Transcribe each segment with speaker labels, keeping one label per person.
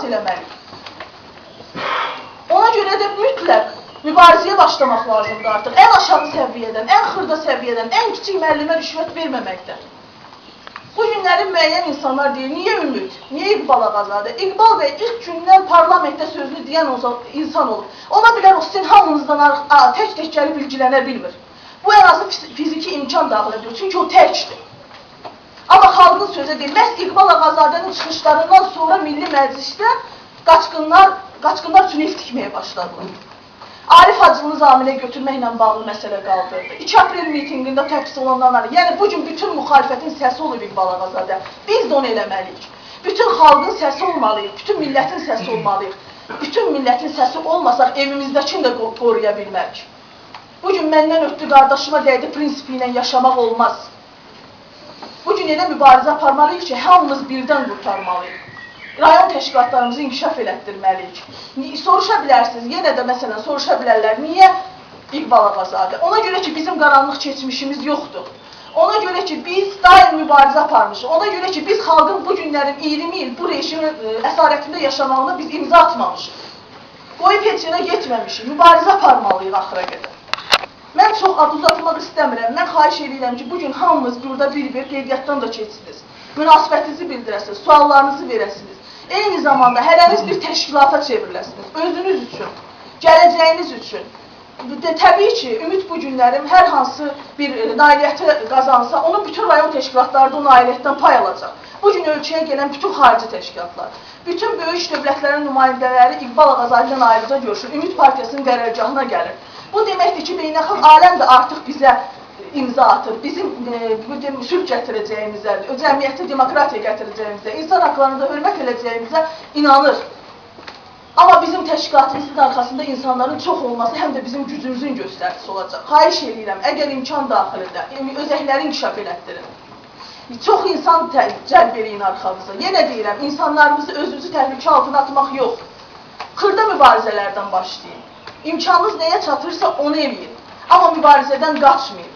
Speaker 1: eləməliyik. Ona görə də mütləq mübarizəyə başlamaq lazımdır artıq. Ən aşağı səviyyədən, ən xırda səviyyədən, ən kiçik müəllimə rüşvət verməməkdən. Bu günləri müəyyən insanlar deyir, niyə Ümid, niyə İqbal Ağazadə? İqbal bəy ilk gündən parlamentdə sözünü deyən insan olub. Ola bilər o sizin hamınızdan tək-tək gəlib ilgilənə bilmir. Bu ən azı fiziki imkan daxil ediyor, çünki o təkdir. Amma xalqın sözü deyil. Məhz İqbal Ağazadənin çıxışlarından sonra Milli Məclisdə qaçqınlar üçün ev tikməyə başladılar. Arif Hacılını zaminə götürməklə bağlı məsələ qaldırdı. 2 aprel mitinqində təqsis olunanlar, yəni bugün bütün müxalifətin səsi olub İqbal Ağazadə. Biz də onu eləməliyik. Bütün xalqın səsi olmalıyıq, bütün millətin səsi olmalıyıq. Bütün millətin səsi olmasaq evimizdəkini də qoruya bilmərik. Bugün məndən ötdü qardaşıma dəydi prinsipi ilə yaşamaq olmaz. Bugün elə mübarizə aparmalıyıq ki, hamımız birdən qurtarmalıyıq. Rayon təşkilatlarımızı inkişaf elətdirməliyik. Soruşa bilərsiniz, yenə də məsələn soruşa bilərlər, niyə İqbal Ağazadə? Ona görə ki, bizim qaranlıq keçmişimiz yoxdur. Ona görə ki, biz daim mübarizə aparmışıq. Ona görə ki, biz xalqın bu günlərin 20 il bu rejimin əsarətində yaşamağına biz imza atmamışıq. Qoyub heç yerə getməmişik. Mübarizə aparmalıyıq axıra qədər. Mən çox ad uzatmaq istəmirəm. Mən xahiş edirəm ki, bugün hamımız burada bir-bir qeydiyyatdan da keçsiniz. Münasibətinizi bildirəsiniz, suallarınızı verəsiniz. Eyni zamanda hərəniz bir təşkilata çevriləsiniz. Özünüz üçün, gələcəyiniz üçün. Təbii ki, Ümid bu günlərim hər hansı bir nailiyyəti qazansa, onun bütün rayon təşkilatları da o nailiyyətdən pay alacaq. Bugün ölkəyə gələn bütün xarici təşkilatlar, bütün böyük dövlətlərin nümayəndələri İqbal Ağazadə ilə ayrıca görüşür, Ümid Partiyasının qərargahına gəlir. Bu deməkdir ki, beynəlxalq aləm də artıq bizə imza atır. Bizim sülh gətirəcəyimizə, cəmiyyətə demokratiya gətirəcəyimizə, insan haqlarına da hörmət eləyəcəyimizə inanır. Amma bizim təşkilatımızın arxasında insanların çox olması həm də bizim gücümüzün göstəricisi olacaq. Xahiş edirəm, əgər imkan daxilində özəkləri inkişaf elətdirin. Çox insan cəlb eləyin arxamıza. Yenə deyirəm, insanlarımızı özünüzü təhlükə altına atmaq yox. Xırda mübarizələrdən başlayın. İmkanınız nəyə çatırsa onu eləyin. Amma mübarizədən qaçmayın.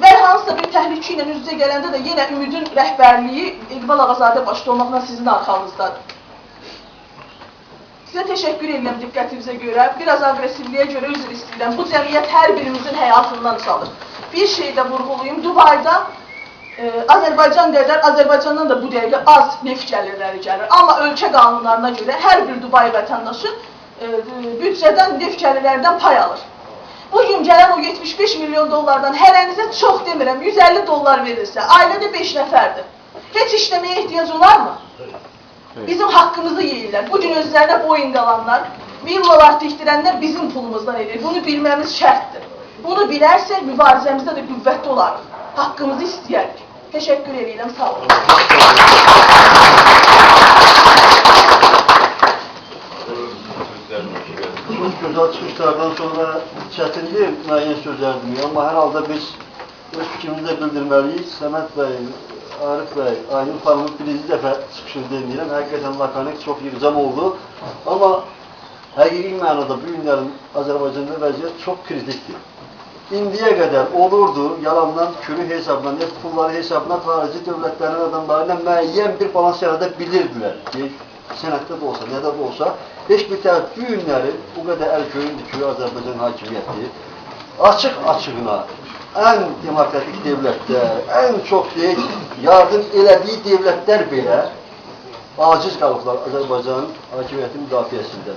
Speaker 1: Və hansısa bir təhlükə ilə üz-üzə gələndə də yenə Ümidin rəhbərliyi İqbal Ağazadə başda olmaqla sizin arxanızdadır. Sizə təşəkkür edirəm diqqətinizə görə, biraz aqressivliyə görə üzr istəyirəm. Bu cəmiyyət hər birimizin həyatından çalır. Bir şey də vurğulayım, Dubayda Azərbaycan qədər, Azərbaycandan da bu dəqiqə az neft gəlirləri gəlir. Amma ölkə qanunlarına görə hər bir Dubay vətəndaşı büdcədən, neft gəlirlərindən pay alır. Bugün gələn o 75 milyon dollardan hərənizə çox demirəm, 150 dollar verilsə, ailədə 5 nəfərdir. Heç işləməyə ehtiyac olarmı? Bizim haqqımızı yeyirlər. Bugün özlərinə Boeing alanlar, villalar tikdirənlər bizim pulumuzdan edir. Bunu bilməmiz şərtdir. Bunu bilərsək mübarizəmizdə də qüvvətli olarıq. Haqqımızı istəyərik. Təşəkkür edirəm, sağ olun.
Speaker 2: Çox gözəl çıxışlardan sonra çətindir müəyyən sözlər demək, amma hər halda biz öz fikrimizi də bildirməliyik. Səməd bəy, Arif bəy, Aynur xanımın birinci dəfə çıxışını deməyirəm. Həqiqətən lakanik, çox yığcam oldu. Amma həqiqi mənada bu günlərin Azərbaycanda vəziyyət çox kritikdir. İndiyə qədər olurdu, yalandan, kürü hesabına, neft pulları hesabına xarici dövlətlərin adamları ilə müəyyən bir balans yarada bilirdilər ki, sənəddə də olsa, nədə də olsa, heç bir tərəf bu günləri o qədər əl köyündür ki, Azərbaycan hakimiyyəti açıq-açığına ən demokratik dövlətdə, ən çox deyək, yardım elədiyi dövlətlər belə aciz qalıblar Azərbaycanın hakimiyyəti müdafiəsində.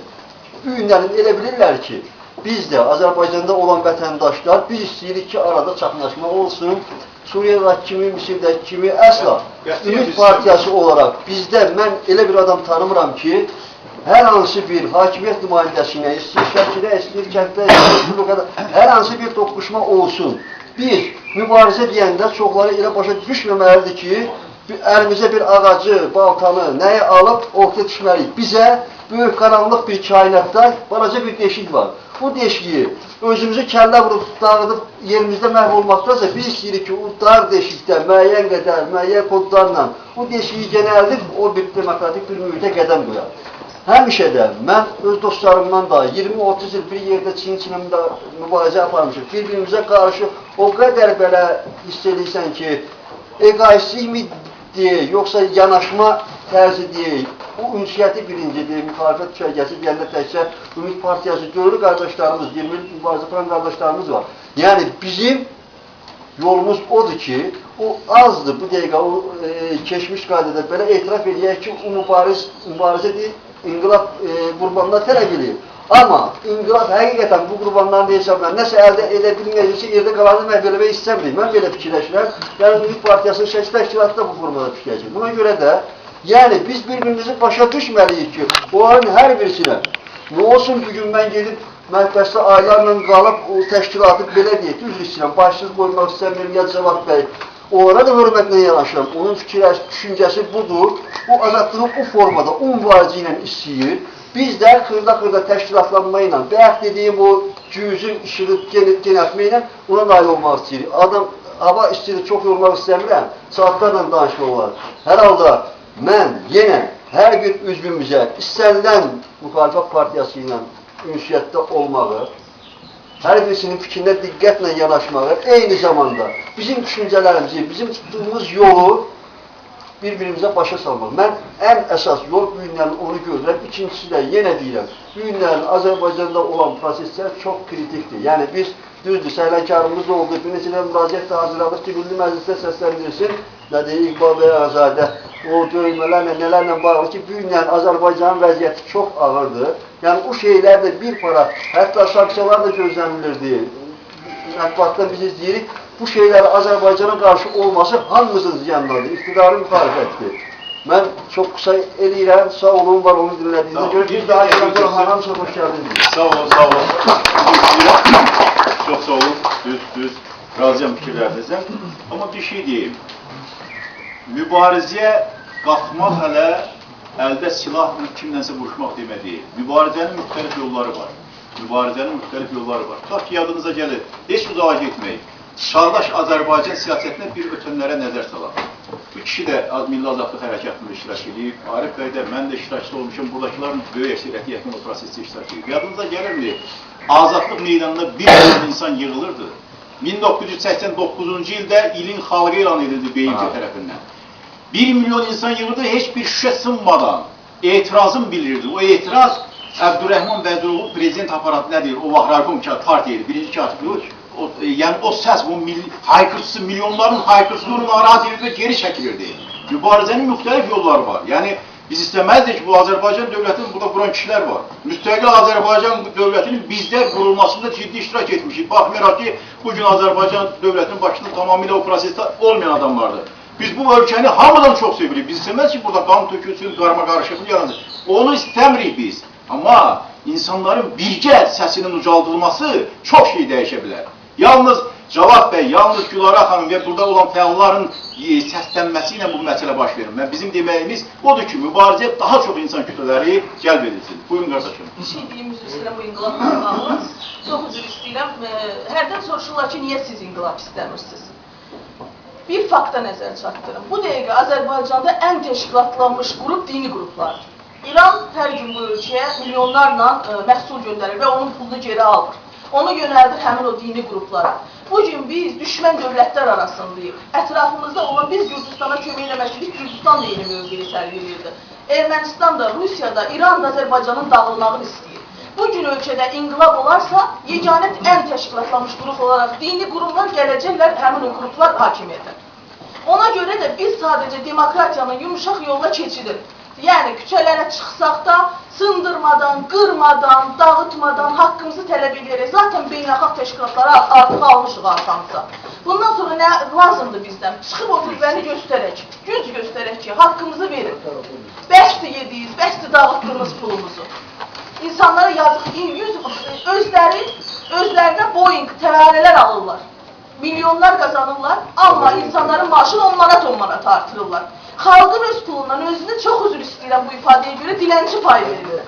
Speaker 2: Bu günlərin elə bilirlər ki, biz də Azərbaycanda olan vətəndaşlar, biz istəyirik ki, arada çaxnaşma olsun, Suriyədəki kimi, Misirdəki kimi əsla Ümid Partiyası olaraq bizdə mən elə bir adam tanımıram ki, hər hansı bir hakimiyyət nümayəndəsi ilə, istəyir Şəkidə, istəyir kənddə, istəyir bu qədər, hər hansı bir toqquşma olsun. Biz mübarizə deyəndə çoxları elə başa düşməməlidir ki, əlimizə bir ağacı, baltanı, nəyi alıb ortaya düşməliyik. Bizə böyük qaranlıq bir kainatda balaca bir deşik var. Bu deşiyi özümüzü kəllə vurub dağıdıb yerimizdə məhv olmaqdasa biz istəyirik ki, o dar deşikdə müəyyən qədər, müəyyən kodlarla o deşiyi genəldib, o bir demokratik bir mühitə qədəm qoyar. Həmişə də mən öz dostlarımdan da 20-30 il bir yerdə Çin-Çinə mübarizə aparmışıq. Bir-birimizə qarşı o qədər belə hiss edirsən ki, egoistlik mi deyil, yoxsa yanaşma tərzi deyil. O ünsiyyəti birincidir, müxalifət düşərgəsi deyəndə təkcə Ümid Partiyası görür qardaşlarımız, 20 il mübarizə aparan qardaşlarımız var. Yəni bizim yolumuz odur ki, o azdır bu dəqiqə, o keçmiş qaydada belə etiraf eləyək ki, o mübarizə deyil, inqilab qurbanlar tələb eləyir. Amma inqilab həqiqətən bu qurbanların hesabına nəsə əldə edə bilməyəcəksə, yerdə qalanı məhv eləmək istəmirik. Mən belə fikirləşirəm. Yəni Ümid Partiyasının şəxsi təşkilatı da bu formada fikirləşir. Buna görə də yəni biz bir-birimizi başa düşməliyik ki, onların hər birisinə nə olsun bugün mən gedib məhbəsdə aylarla qalıb o təşkilatı belə deyək, üzr istəyirəm, başsız qoymaq istəmirəm ya Cavad bəy. Onlara da hörmətlə yanaşıram. Onun fikirləş, düşüncəsi budur. O azadlığı o formada, o mübarizə ilə istəyir. Biz də xırda-xırda təşkilatlanma ilə, bayaq dediyim o cüzün işığı genəltmə ilə ona nail olmaq istəyirik. Adam hava istəyir, çox yormaq istəmirəm. Saatlarla danışmaq olar. Hər halda mən yenə hər bir üzvümüzə istənilən müxalifət partiyası ilə ünsiyyətdə olmağı, hər birisinin fikrinə diqqətlə yanaşmağı, eyni zamanda bizim düşüncələrimizi, bizim tutduğumuz yolu bir-birimizə başa salmaq. Mən ən əsas yol bu günlərin onu görürəm. İkincisi də yenə deyirəm, bu günlərin Azərbaycanda olan proseslər çox kritikdir. Yəni biz düzdür, səhlənkarımız oldu, bir neçə də müraciət də hazırladıq ki, Milli Məclisdə səsləndirsin. Nə deyir İqbal bəy Ağazadə, o döymələrlə, nələrlə bağlı ki, bu günlərin Azərbaycanın vəziyyəti çox ağırdır. Yəni o şeylər də bir para, hətta sanksiyalar da gözlənilirdi. Mətbuatda biz izləyirik. Bu şeylər Azərbaycana qarşı olması hamımızın ziyanındadır. İqtidarın müxalifətdir. Mən çox qısa eləyirəm. Sağ olun, var olun dinlədiyinizə görə. Bir daha gələn hamısına xoş gəldiniz.
Speaker 3: Sağ olun, sağ olun. Çox sağ olun. Düz. Razıyam fikirlərinizdən. Amma bir şey deyim. Mübarizəyə qalxmaq hələ əldə silahla kimlənsə vuruşmaq demək deyil. Mübarizənin müxtəlif yolları var. Mübarizənin müxtəlif yolları var. Tutaq ki, yadınıza gəlir, heç uzağa getməyik. Çağdaş Azərbaycan siyasətinə bir ötənlərə nəzər salaq. Bu kişi də Milli Azadlıq Hərəkatında iştirak edib, Arif bəy də, mən də iştirakçı olmuşum, buradakıların böyük əksəriyyəti yəqin o prosesdə iştirak edib. Yadınıza gəlirmi? Azadlıq meydanında 1 milyon insan yığılırdı. 1989-cu ildə ilin xalqı elan edildi BMT tərəfindən. 1 milyon insan yığıldı, heç bir şüşə sınmadan etirazın bildirirdi. O etiraz Əbdürrəhman Vəziroğlu prezident aparatı nədir? O vaxt raykom partiya idi, birinci katibi. Yəni o səs, bu haykırtısı, milyonların haykırtısı onu narahat edirdi və geri çəkilirdi. Mübarizənin müxtəlif yolları var. Yəni biz istəməzdik ki, bu Azərbaycan dövlətinin burada quran kişilər var. Müstəqil Azərbaycan dövlətinin bizdə qurulmasında ciddi iştirak etmişik. Baxmayaraq ki, bugün Azərbaycan dövlətinin başında tamamilə o prosesdə olmayan adamlardır. Biz bu ölkəni hamıdan çox sevirik. Biz istəməz ki, burada qan tökülsün, qarma-qarışıqlıq yaransın. Onu istəmirik biz. Amma insanların birgə səsinin ucaldılması çox şey dəyişə bilər. Yalnız Cavad bəy, yalnız Gülara xanım və burada olan fəalların səslənməsi ilə bu məsələ baş verir. Bizim deməyimiz odur ki, mübarizəyə daha çox insan kütlələri cəlb edilsin. Buyurun qardaşım.
Speaker 1: Bir şey deyim, üzr istəyirəm bu inqilabla bağlı. Çox üzr istəyirəm. Hərdən soruşurlar ki, niyə siz inqilab istəmirsiniz? Bir fakta nəzər çatdırım. Bu dəqiqə Azərbaycanda ən təşkilatlanmış qrup dini qruplardır. İran hər gün bu ölkəyə milyonlarla məhsul göndərir və onun pulunu geri almır. Onu yönəldir həmin o dini qruplara. Bugün biz düşmən dövlətlər arasındayıq. Ətrafımızda olan biz Gürcüstana kömək eləməşdik, Gürcüstan da eyni mövqeyi sərgiləyirdi. Ermənistan da, Rusiya da, İran da Azərbaycanın dağılmağını istəyir. Bugün ölkədə inqilab olarsa, yeganə ən təşkilatlanmış qrup olaraq dini qurumlar gələcəklər, həmin o qruplar hakimiyyətə. Ona görə də biz sadəcə demokratiyanın yumuşaq yolla keçidir. Yəni küçələrə çıxsaq da sındırmadan, qırmadan, dağıtmadan haqqımızı tələb edərək zaten beynəlxalq təşkilatlara artıq almışıq arxamıza. Bundan sonra nə lazımdır bizdən? Çıxıb o qüvvəni göstərək, güc göstərək ki, haqqımızı verin. Bəsdir yediyiz, bəsdir dağıtdığımız pulumuzu. İnsanlara yazıq, özlərinə Boeing təyyarələr alırlar. Milyonlar qazanırlar, amma insanların maaşını 10 manat 10 manat artırırlar. Xalqın öz pulundan özünü çox üzr istəyirəm bu ifadəyə görə dilənçi payı verirlər.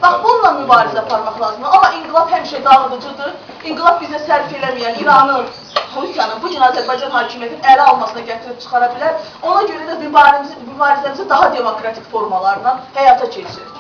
Speaker 1: Bax, bununla mübarizə aparmaq lazımdır. Amma inqilab həmişə dağıdıcıdır. İnqilab bizə sərf eləməyən İranın, Rusiyanın, bugün Azərbaycan hakimiyyətinin ələ almasına gətirib çıxara bilər. Ona görə də mübarizəmizi daha demokratik formalarla həyata keçiririk.